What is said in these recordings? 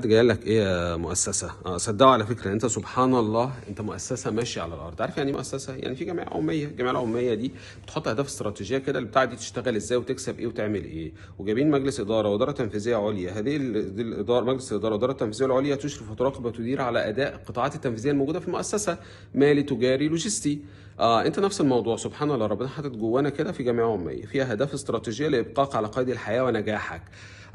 جاي لك ايه يا مؤسسه؟ صدقوا على فكره، انت سبحان الله انت مؤسسة ماشية على الارض. عارف يعني ايه مؤسسه؟ يعني في جمعية عموميه، الجمعية العمومية دي بتحط اهداف استراتيجية كده، البتاعه دي تشتغل ازاي وتكسب ايه وتعمل ايه، وجايبين مجلس ادارة واداره تنفيذية عليا. هذه دي الاداره، مجلس الادارة والادارة التنفيذية العليا، تشرف وتراقب وتدير على اداء القطاعات التنفيذية الموجودة في المؤسسه، مالي تجاري لوجستي. انت نفس الموضوع، سبحان الله ربنا حاطط جوانا كده في جمعية عموميه فيها اهداف استراتيجية لابقائك على قيد الحياة ونجاحك.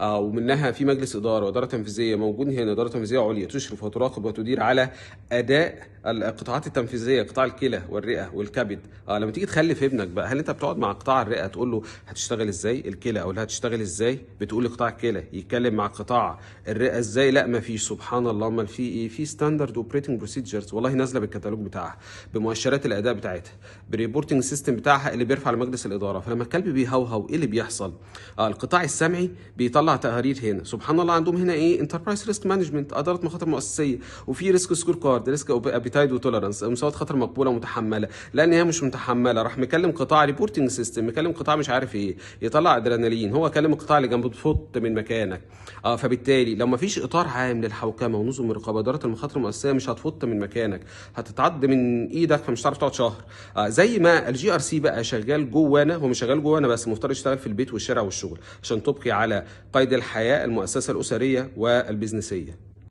ومنها في مجلس ادارة واداره تنفيذية موجود هنا، ادارة تنفيذية عليا تشرف وتراقب وتدير على اداء القطاعات التنفيذيه، قطاع الكلى والرئه والكبد. لما تيجي تخلف ابنك بقى، هل انت بتقعد مع قطاع الرئة تقول له هتشتغل ازاي؟ الكلى اقول لها هتشتغل ازاي؟ بتقول لقطاع الكلى يتكلم مع قطاع الرئة ازاي؟ لا مفيش. سبحان الله، امال في ايه؟ في standard operating procedures والله نازله بالكتالوج بتاعها، بمؤشرات الاداء بتاعتها، ب reporting system بتاعها اللي بيرفع لمجلس الاداره. فلما الكلب بيهوهو ايه اللي بيحصل؟ القطاع السمعي بيطلع تقارير هنا. سبحان الله عندهم هنا ايه؟ enterprise risk management، ادارة مخاطر مؤسسيه، وفي risk scorecard، risk appetite و tolerance، مستويات خطر مقبولة ومتحمله. لان هي مش متحملة راح مكلم قطاع reporting system، مكلم قطاع مش عارف ايه، يطلع ادرينالين، هو كلم القطاع اللي جنبه تفط من مكانك. فبالتالي لو ما فيش اطار عام للحوكمه ونظم الرقابة ادارة المخاطر المؤسسيه مش هتفط من مكانك، هتتعض من ايدك، فمش هتعرف تقعد شهر. زي ما ال GRC بقى شغال جوانا، هو مش شغال جوانا بس، المفترض يشتغل في البيت والشارع والشغل عشان تبقي على قيد الحياة المؤسسة الاسرية والبزنسيه.